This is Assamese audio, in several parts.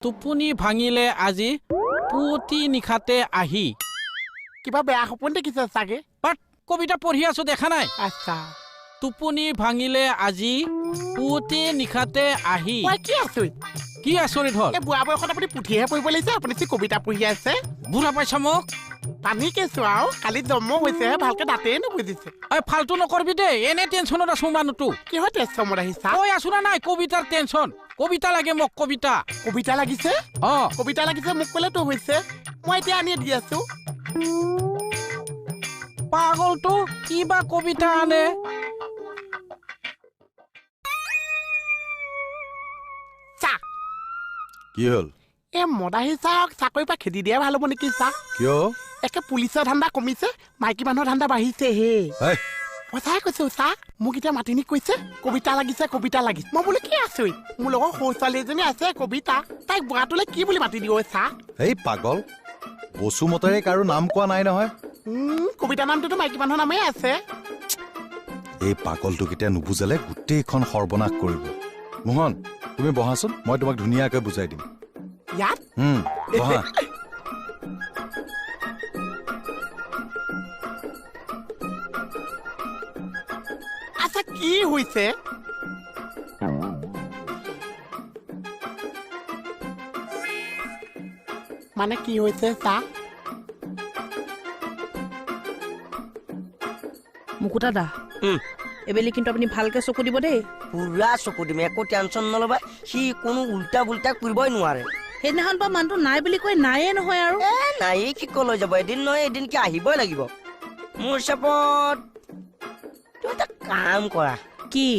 টোপনি ভাঙিলে আজি পুৱতি নিশাতে আহি। কিবা বেয়া সপোন দেখিছে চাগে। বাট কবিতা পঢ়ি আছো, দেখা নাই? আচ্ছা। টোপনি ভাঙিলে আজি পুৱতি নিশাতে আহি। কি আচৰিত, কি আচৰিত হ'ল? এই বুঢ়া বয়সত আপুনি পুথিহে পঢ়িব লাগিছে, আপুনি কি কবিতা পঢ়ি আছে? বুঢ়া পাইছা মোক? পানী কেঁচুৱা আৰু কালি জন্ম হৈছেহে, ভালকে দাঁতেই নুবুজিছে। এই ফাল্টু নকৰিবি দেই, এনে টেনচনত আছো মানুহটো। কিহৰ টেনচনত আহিছা? কৈ আছো না নাই, কবিতাৰ টেনচন। কবিতা লাগে মোক, কবিতা। কবিতা লাগিছে? অ, কবিতা লাগিছে মোক ক'লেতো হৈছে, মই এতিয়া আনি দি আছো। পাগলটো কিবা কবিতা আনে। কি হ'ল? এই মদাহী চাওক চাকৰিৰ পৰা খেদি দিয়া ভাল হ'ব নেকি চা? কিয়? একে পুলিচৰ ধান্দা কমিছে, মাইকী মানুহৰ ধান্দা বাঢ়িছে। হে সঁচাই কৈছো চা, মোক এতিয়া মাতি নি কৈছে কবিতা লাগিছে, কবিতা লাগিছে। মই বোলো কি আচৰিত, মোৰ লগৰ সৰু ছোৱালী এজনী আছে কবিতা, তাইক বুঢ়াটোলৈ কি বুলি মাতি দিওঁ চা? এই পাগল, বসুমতাৰে কাৰো নাম কোৱা নাই নহয়। কবিতা নামটোতো মাইকী মানুহৰ নামেই আছে। এই পাগলটোক এতিয়া নুবুজালে গোটেইখন সৰ্বনাশ কৰিব। মোহন, তুমি বহাচোন, মই তোমাক ধুনীয়াকৈ বুজাই দিম। ইয়াত? বহা। আচ্ছা, কি হৈছে? মানে কি হৈছে চা? মুকুতা দা, এবেলি কিন্তু আপুনি ভালকে চকু দিব দেই। পুৰা চকু দিম, একো টেনচন নল'বা। সি কোনো উল্টা পুল্টা কৰিবই নোৱাৰে। সেইদিনাখন পৰা মানুহটো নাই বুলি কৈ নায়ে নহয় আৰু। নাই কি কলৈ যাব, এদিন নহয় এদিন কি আহিবই লাগিব। মোৰ হিচাপত তুমি এটা কাম কৰা। কি?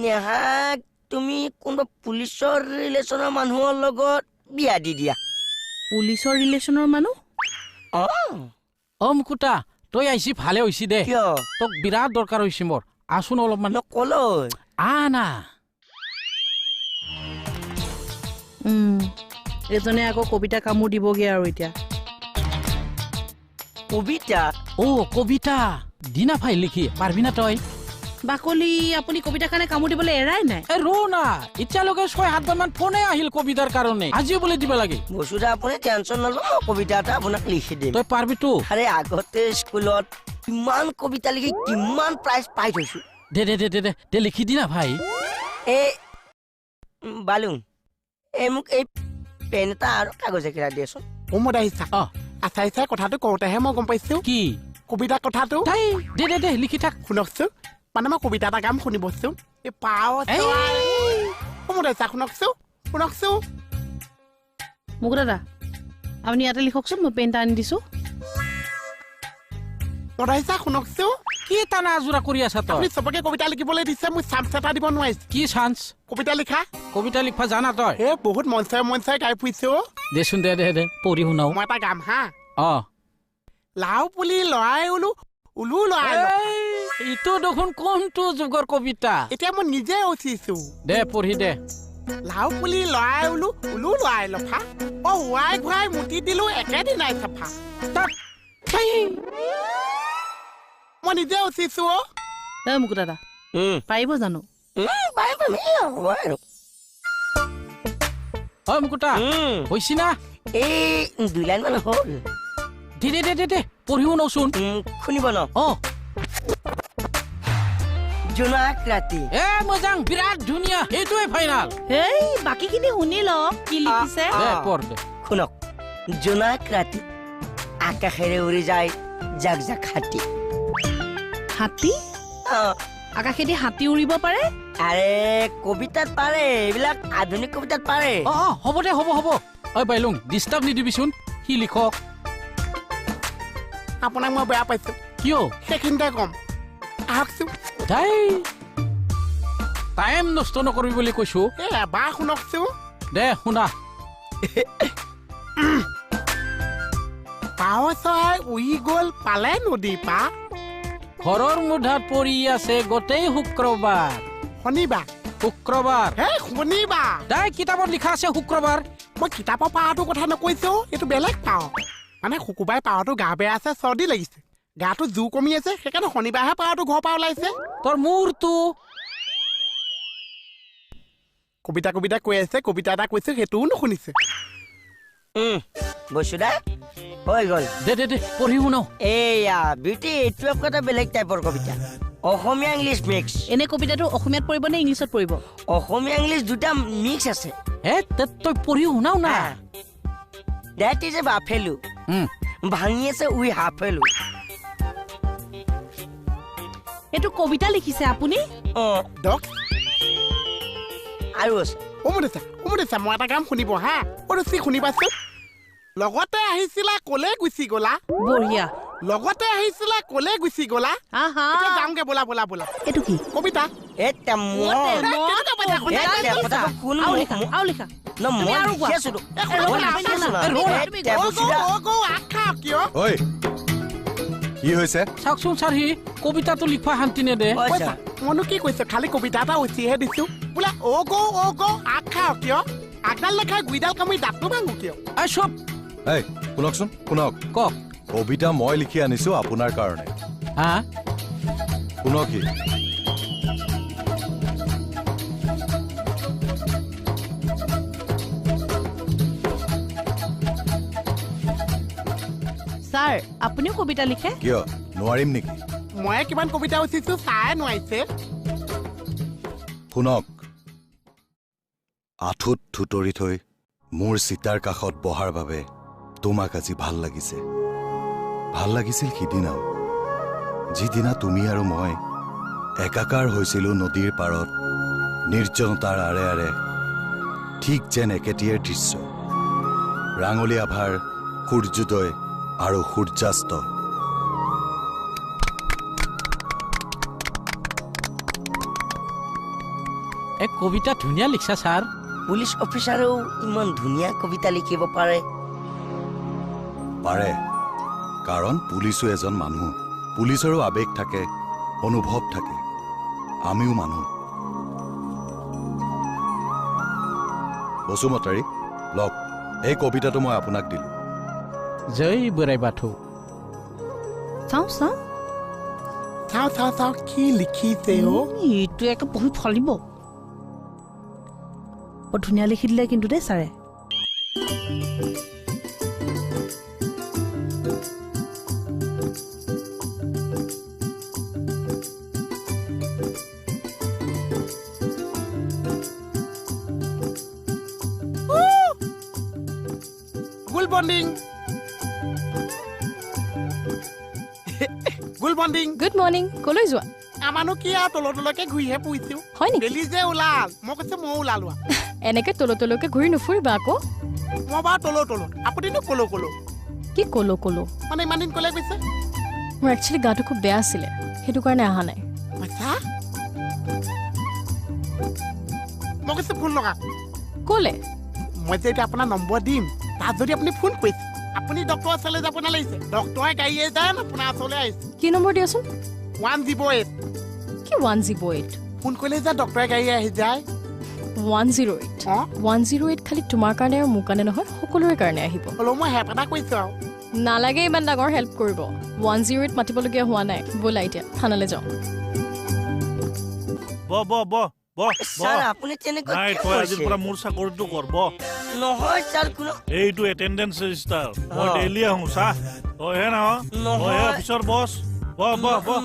নেহাক তুমি কোনোবা পুলিচৰ ৰিলেশ্যনৰ মানুহৰ লগত বিয়া দি দিয়া। পুলিচৰ ৰিলেশ্যনৰ মানুহ? অ। অ মুকুতা, তই আহিছি ভালে হৈছে দে। কিয়? তোক বিৰাট দৰকাৰ হৈছে মোৰ। আছোন অলপমান। কলৈ? আনা। এজনে আকৌ কবিতা কামোৰ দিবগে আৰু এতিয়া। কবিতা? অ কবিতা দিনা ফাইল লিখি পাৰবি না তই? বাকলি, আপুনি কবিতাৰ কাৰণে কামোৰ দিবলৈ এৰাই নাই। ৰ না, এতিয়ালৈকে 6-7 বাৰমান ফোনে আহিল কবিতাৰ কাৰণে, আজিও বোলে দিব লাগে। বসুদা, আপুনি টেনচন নল'ব, মই কবিতা এটা আপোনাক লিখি দিম। তই পাৰবিতো? আৰে আগতে স্কুলত কিমান কবিতা লিখি কিমান প্ৰাইজ পাই থৈছো। দে দে দে দে দে দে লিখি দি না ভাই। এই বালুং, এই মোক এই পেন এটা আৰু কাগজ এখিলা দিয়াচোন। অ মদাহী চা, আচাই চাই কথাটো কওঁতেহে মই গম পাইছো। কি কবিতা কথাটো? দে দে দে লিখি থাক। শুনকচোন, মানে মই কবিতা এটা গাম, শুনিবচোন। এই পাও মদাহী চা, শুনকচোন শুনকচোন। মুকুতা দা, আপুনি ইয়াতে লিখকচোন, মই পেন এটা আনি দিছো। মদাহী চা শুনকচোন। কি টানা আজোৰা কৰি আছা তই? আপুনি চবকে কবিতা লিখিবলৈ দিছে, মোক চান্স এটা দিব নোৱাৰিছে। কি চান্স? কবিতা লিখা। কবিতা লিখবা জানা তই? এ বহুত মঞ্চাই মঞ্চাই গাই ফুৰিছে। দেচোন, দে দে দে পঢ়ি শুনাও। মই এটা গাম হা। অ। লাও পুলি লৰাই ওলো ওলো লৰাই। ইটো দেখোন কোনটো যুগৰ কবিতা? এতিয়া মই নিজে উঠিছো। দে পঢ়ি দে। লাও পুলি লৰাই ওলো ওলো লৰাই লফা, অ ৱাই ঘূৰাই মুতি দিলো একেদিনাই চাফা। মই নিজে উঠিছো। অ মুকুতা দা, পাৰিব জানো? অ মুকুতা, হৈছে না? এই 2 লাইন মান হ'ল। দে দে দে দে দে পঢ়ি শুনাওচোন। শুনিব ন? অ। জোনাক ৰাতি। এ মজাং, বিৰাট ধুনীয়া, এইটোৱে ফাইনেল। এই বাকীখিনি শুনি লওক কি লিখিছে। দে পঢ় দে। শুনক, জোনাক ৰাতি আকাশেৰে উৰি যায় জাক জাক হাতী। হাতী? আকাশেদি হাতী উৰিব পাৰে? আৰে কবিতাত পাৰে, এইবিলাক আধুনিক কবিতাত পাৰে। অ হ'ব দে, হ'ব হ'ব। ঐ বাইলুং, ডিষ্টাৰ্ব নিদিবিচোন, সি লিখক। আপোনাক মই বেয়া পাইছো। কিয়? সেইখিনিতে কম, আহকচোন। টাইম নষ্ট নকৰিবি বুলি কৈছো। এই এবাৰ শুনকচোন। দে শুনা। পাও চৰাই উৰি গ'ল পালে নদী পা, ঘৰৰ মুধাত পৰি আছে গোটেই শুক্ৰবাৰ। শনিবাৰ। শুক্ৰবাৰ। হে শনিবাৰ। তাই কিতাপত লিখা আছে শুক্ৰবাৰ। মই কিতাপৰ পাৰটোৰ কথা নকৈছো, এইটো বেলেগ পাওঁ। মানে শুকুৰবাৰে পাৰটো গা বেয়া আছে, চৰ্দি লাগিছে, গাটো জোৰ কমি আছে, সেইকাৰণে শনিবাৰহে পাৰটো ঘৰৰ পৰা ওলাইছে। তোৰ মূৰটো। কবিতা কবিতা কৈ আছে, কবিতা এটা কৈছে সেইটোও নুশুনিছে। বসুদা হৈ গ'ল। দে দে দে পঢ়ি শুনাও। এয়া বিউটি, এইটো আকৌ এটা বেলেগ টাইপৰ কবিতা, অসমীয়া ইংলিছ মিক্স। এনে কবিতাটো অসমীয়াত পৰিব নে ইংলিছত পৰিব? অসমীয়া ইংলিছ দুটা মিক্স আছে। হে তই পঢ়ি শুনাও না। That is a buffalo, ভাঙি আছে উই হাফেলু। এইটো কবিতা লিখিছে আপুনি? অ ডক আৰু আছে। অ মদেছা, মই এটা কাম শুনিব হা, অ ৰুচি শুনিবাচোন। লগতে আহিছিলা কলে গুচি গলা। বঢ়িয়া। লগতে আহিছিলা কলে গুচি গলা। এতিয়া যামগে, বোলা বোলা বোলা। এইটো কি কবিতা? কি হৈছে চাওকচোন ছাৰ, সি কবিতাটো লিখা শান্তি নেদে। মনো কি কৈছে, খালি কবিতা এটা উচিহে দিছো বোলে। অ গৌ অ গৌ আগ খাওঁ কিয়, আগডাল নাখাই গুইডাল কামুৰি দাঁতটো ভাঙো কিয়? চব এই শুনকচোন, শুনক। কওক। কবিতা মই লিখি আনিছো আপোনাৰ কাৰণে। হা শুনক। কি ছাৰ, আপুনিও কবিতা লিখে? কিয় নোৱাৰিম নেকি? মই কিমান কবিতা উচিছো চাই নোৱাৰিছে। শুনক। আঁঠুত থুতৰি থৈ মোৰ চিতাৰ কাষত বহাৰ বাবে তোমাক আজি ভাল লাগিছে। ভাল লাগিছিল সিদিনাও, যিদিনা তুমি আৰু মই একাকাৰ হৈছিলোঁ নদীৰ পাৰত, নিৰ্জনতাৰ আৰে আৰে, ঠিক যেন একেটিয়ে দৃশ্য, ৰাঙলী আভাৰ সূৰ্যোদয় আৰু সূৰ্যাস্ত। এক কবিতা ধুনীয়া লিখছা ছাৰ। পুলিচ অফিচাৰেও ইমান ধুনীয়া কবিতা লিখিব পাৰে? পাৰে, কাৰণ পুলিচো এজন মানুহ। পুলিচৰো আৱেগ থাকে, অনুভৱ থাকে। আমিও মানুহ। বসুমতাৰী, লওক এই কবিতাটো মই আপোনাক দিলোঁ। জয় বুঢ়াই বাথৌ। চাওঁ চাওঁ চাওঁ চাওঁ চাওঁ কি লিখিছে অ। এইটো একে পঢ়ি ফলিব। বৰ ধুনীয়া লিখি দিলে কিন্তু দেই ছাৰে। Good morning. Good morning. Good morning. কলৈ যোৱা? আমানো কি আৰু তল তলকে ঘূৰিহে ফুৰিছো। হয় নেকি? বেলি যে ওলাল, মই কৈছো ময়ো ওলালো। এনেকে তল তলকে ঘূৰি নুফুৰিবা আকৌ। মই বাৰু তল তলত, আপুনিনো কলো কলো কি কলো কলো? মানে ইমান দিন কলে গৈছে? মোৰ একচুৱেলি গাটো খুব বেয়া আছিলে, সেইটো কাৰণে অহা নাই। আচ্ছা, মই কৈছো ফোন লগা। কলে? মই যে এতিয়া আপোনাৰ নম্বৰ দিম, তাত যদি আপুনি ফোন কৰিছে, আপুনি ডক্টৰৰ ওচৰলৈ যাব নালাগিছে। ডক্টৰে গাড়ীয়ে যায় আপোনাৰ ওচৰলৈ আহিছে। কি নম্বৰ দিয়াচোন? 108। কি 108? ফোন কৰিলে যে ডক্টৰে গাড়ীয়ে আহি যায়। 108? 108 খালি তোমাৰ কাৰণে আৰু মোৰ কাৰণে নহয়, সকলোৰে কাৰণে আহিব। হ'লেও মই হেল্প এটা কৰিছোঁ আৰু। নালাগে ইমান ডাঙৰ হেল্প কৰিব। 108 মাতিবলগীয়া হোৱা নাই। ব'লা এতিয়া থানালৈ যাওঁ। মোৰ চাকৰিটো কৰ। নহয় ছাৰ, কোনো এইটো এটেণ্ডেঞ্চ ৰেজিষ্টাৰ, মই ডেইলি আহোঁ। চা তইহে নাহ, তইহে অফিচৰ বছ।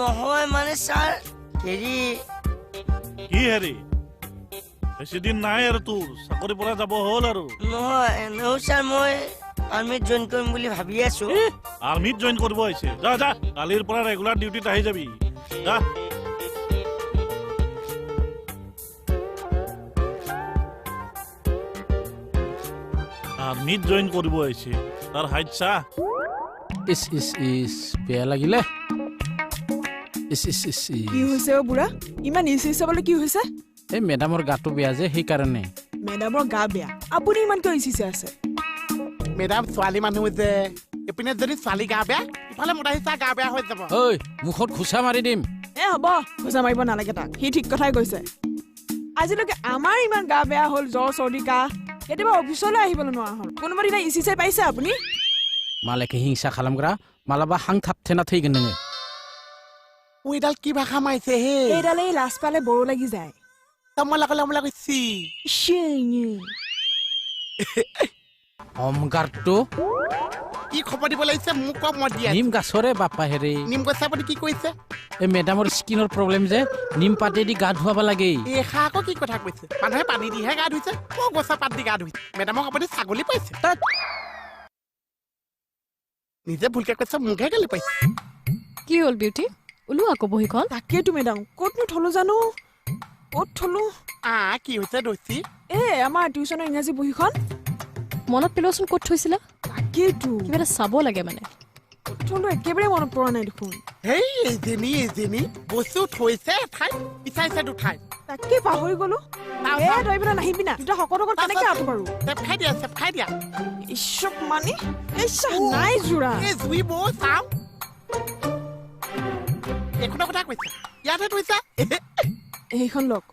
নহয় মানে ছাৰ, হেৰি কি হেৰি, বেছি দিন নাই আৰু তোৰ চাকৰি পৰা যাব হ'ল আৰু। নহয় নহয় ছাৰ, মই আৰ্মিত জইন কৰিম বুলি ভাবি আছো। আৰ্মিত জইন কৰিব আহিছে? যা যা, কালিৰ পৰা ৰেগুলাৰ ডিউটিত আহি যাবি। যা। আৰ্মিত জইন কৰিব আহিছে, তাৰ হাইট চা। ইচ ইচ ইচ, বেয়া লাগিলে। ইচ ইচ ইচ, কি হৈছে অ বুঢ়া, ইমান ইচ ইচ চাবলৈ কি হৈছে? এই মেডামৰ গাটো বেয়া যে, সেইকাৰণে। মেডামৰ গা বেয়া, আপুনি ইমান কিয় ইচ ইচ আছে? মেডাম ছোৱালী মানুহ যে, এইপিনে যদি ছোৱালী গা বেয়া, ইফালে মোটাহি চা গা বেয়া হৈ যাব। ঐ মুখত ঘোচা মাৰি দিম। এ হ'ব, ঘোচা মাৰিব নালাগে তাক, সি ঠিক কথাই কৈছে। আজিলৈকে আমাৰ ইমান গা বেয়া হ'ল, জ্বৰ চৰ্দি কাহ, কেতিয়াবা অফিচলৈ আহিবলৈ নোৱাৰা হ'ল। কোনোবা দিনা ইচি চাই পাইছে আপুনি? मालायखौ हिंसा खालामग्रा मालाबा हां थाबथेना थैगोन नोङो। এইডাল কি ভাষা মাৰিছে হে? এইডালেই লাজ পালে বৰো লাগি যায়। কমলা কমলা কৈছি। হোমগাৰ্ডটো কি খবৰ দিব লাগিছে মোক কওক, মই দিয়া। নিম গাছৰে বাপা হেৰে। নিম গছে আপুনি কি কৈছে? এই মেডামৰ স্কিনৰ প্ৰব্লেম যে, নিম পাতেদি গা ধুৱাব লাগে। এইষাৰ আকৌ কি কথা কৈছে? মানুহে পানী দিহে গা ধুইছে, মই গছৰ পাত দি গা ধুইছে। মেডামক আপুনি ছাগলী পাইছে? তাত নিজে ভুলকে কৈছে, মোকহে গালি পাইছে। কি হ'ল বিউটি, ওলোৱা আকৌ বহীখন। তাকেইতো মেডাম, ক'তনো থলো জানো, ক'ত থলো? কি হৈছে দোষী? এই আমাৰ টিউচনৰ ইংৰাজী বহীখন। মনত পেলোৱাচোন ক'ত থৈছিলা? তাকেইতো, কিবা এটা চাব লাগে মানে। ক'ত থলো একেবাৰে মনত পৰা নাই দেখোন। হেই এইজনী এইজনী বস্তু থৈছে এঠাইত, বিচাৰিছে দুঠাইত। তাকে পাহৰি গলো। এ তই এইফালে নাহিবি না, দুটা শকত শকত কেনেকে আঁতো বাৰু? চেপ খাই দিয়া, চেপ খাই দিয়া। ইছক মানে ইচ্ছা নাই জোৰা। এই জুই বৌ চাওঁ, এইখনৰ কথা কৈছা, ইয়াতহে থৈছা। এইখন লওক।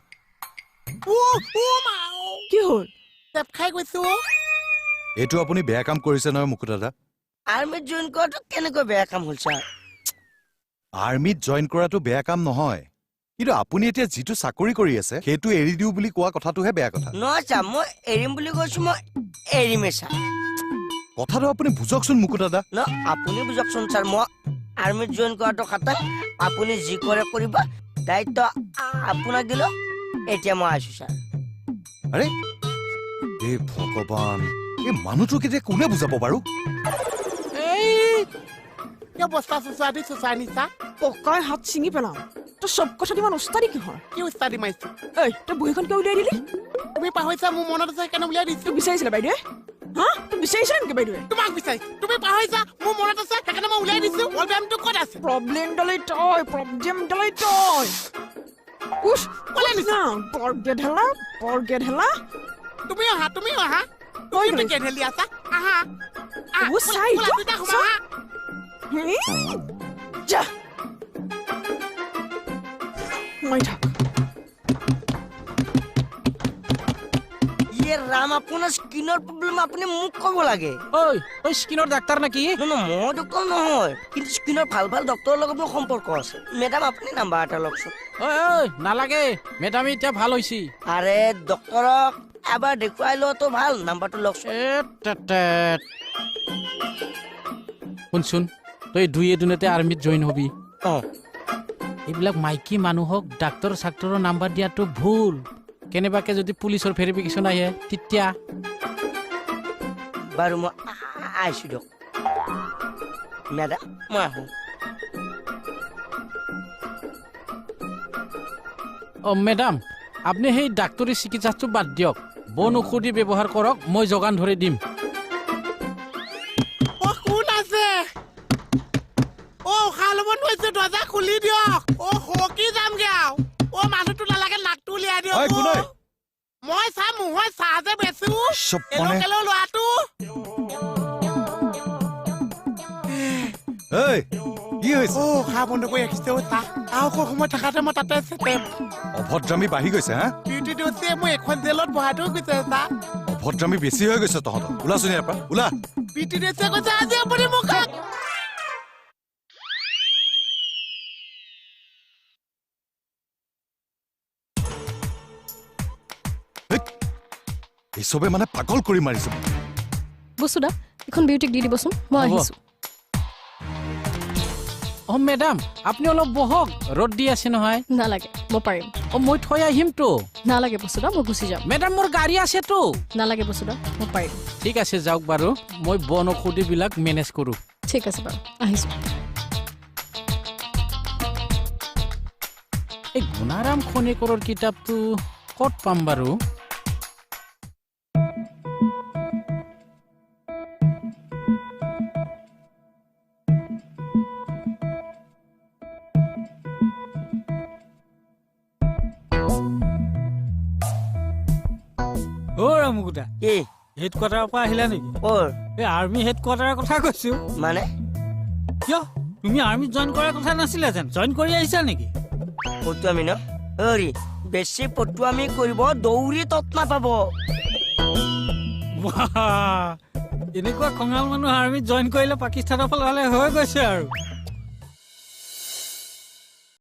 কি হ'ল? চেপ খাই গৈছো। এইটো আপুনি বেয়া কাম কৰিছে নহয় মুকুট দাদা। আৰ্মিত জইন কৰাটো কেনেকৈ বেয়া কাম হ'ল ছাৰ? আৰ্মিত জইন কৰাটো বেয়া কাম নহয়, কিন্তু আপুনি এতিয়া যিটো চাকৰি কৰি আছে সেইটো এৰি দিওঁ বুলি কোৱা কথাটোহে বেয়া কথা। নহয় ছাৰ, মই এৰিম বুলি কৈছো, মই এৰিমেই ছাৰ। কথাটো আপুনি বুজকচোন মুকুট দাদা। ন আপুনি বুজকচোন ছাৰ, মই আৰ্মিত জইন কৰাটো খাটাং, আপুনি যি কৰে কৰিব, দায়িত্ব আপোনাক দিলো, এতিয়া মই আছো ছাৰ। আৰে এই ভগৱান, এই মানুহটোক এতিয়া কোনে বুজাব বাৰু? কিয় বস্তা চুচুৱাই দি চুচুৱাই নিছা? পকাই হাত ছিঙি পেলাম। তই চব কথাত ইমান উস্তাদি কিহৰ? কি উস্তাদি মাৰিছো? ঐ তই বহীখন কিয় উলিয়াই দিলি? তুমি পাহৰিছা, মোৰ মনত আছে সেইকাৰণে উলিয়াই দিছো। তোক বিচাৰিছিলা বাইদেৱে? হা, তোক বিচাৰিছিলা নেকি বাইদেৱে? তোমাক বিচাৰিছো, তুমি পাহৰিছা, মোৰ মনত আছে সেইকাৰণে মই উলিয়াই দিছো। প্ৰব্লেমটো ক'ত আছে? প্ৰব্লেম ডালেই তই, প্ৰব্লেম ডালেই তই। উফ, ক'লে নিছা? বৰ গেধেলা, বৰ গেধেলা। তুমি অহা, তুমি অহা, তুমি গেধেলি আছা, আহা। যা মই থাক। ইয়ে ৰাম, আপোনাৰ স্কিনৰ প্ৰব্লেম আপুনি মোক ক'ব লাগে। ঐ ঐ, স্কিনৰ ডাক্তৰ নেকি? নহয়, মই ডক্তৰ নহয়, কিন্তু স্কিনৰ ভাল ভাল ডক্তৰৰ লগত মোৰ সম্পৰ্ক আছে। মেডাম আপুনি নাম্বাৰ এটা লওকচোন। ঐ ঐ নালাগে, মেডাম এতিয়া ভাল হৈছে। আৰে ডক্তৰক এবাৰ দেখুৱাই লোৱাটো ভাল, নাম্বাৰটো লওকচোন। শুনচোন, তই দুই এদিনতে আৰ্মিত জইন হবি। এইবিলাক মাইকী মানুহক ডাক্তৰ চাক্তৰৰ নাম্বাৰ দিয়াটো ভুল। কেনেবাকে যদি পুলিচৰ ভেৰিফিকেশ্যন আহে তেতিয়া? বাৰু মই আহিছোঁ দিয়ক মেডাম, মই আহোঁ। অঁ মেডাম, আপুনি সেই ডাক্তৰী চিকিৎসাটো বাদ দিয়ক, বন ঔষধি ব্যৱহাৰ কৰক, মই যোগান ধৰি দিম। কোন আছে? অ উশাহ ল'ব নোৱাৰিছো, দৰ্জা খুলি দিয়ক। অ সকি যামগে আৰু। অ মানুহটো নালাগে, নাকটো উলিয়াই দিয়ক। মই চাম, মই চাহ যে বেচো ল'ৰাটো। উশাহ বন্ধ কৰি ৰাখিছে। চাহ আৰু অকণ সময় থাকাতে মই তাতে অভদ্ৰামী বাঢ়ি গৈছে। হা বিউটি দোষীয়ে মোক এখন জেলত ভৰাই থৈ গৈছে। চাহ অভদ্ৰামী বেছি হৈ গৈছে তহঁতৰ। ওলাচোন ইয়াৰ পৰা, ওলা। বিউটি দোষীয়ে কৈছে আজি আপুনি মোক এই চবে মানে পাগল কৰি মাৰিছে। বসুদা, এখন বিউটিক দি দিবচোন, মই আহিছো। অ মেডাম, আপুনি অলপ বহক, ৰ'দ দি আছে নহয়। নালাগে, মই পাৰিম। অ মই থৈ আহিমতো। নালাগে বসুদা, মই গুচি যাম। মেডাম মোৰ গাড়ী আছেতো। নালাগে বসুদা, মই পাৰিম। ঠিক আছে যাওক বাৰু, মই বন ঔষধিবিলাক মেনেজ কৰোঁ। ঠিক আছে বাৰু, আহিছো। এই গুণাৰাম খনিকৰৰ কিতাপটো ক'ত পাম বাৰু? হেডকোৱাৰ্টাৰৰ পৰা আহিলা নেকি? এই আৰ্মি হেডকোৱাৰ্টাৰৰ কথা কৈছো। মানে কিয় তুমি আৰ্মিত জইন কৰাৰ কথা নাছিলা যেন? জইন কৰি আহিছা নেকি? ফটুৱামি ন হৰি, বেছি ফটুৱামি কৰিব দৌৰি তত নাপাব। এনেকুৱা খঙাল মানুহ আৰ্মিত জইন কৰিলে পাকিস্তানৰ ফালে হ'লে হৈ গৈছে আৰু।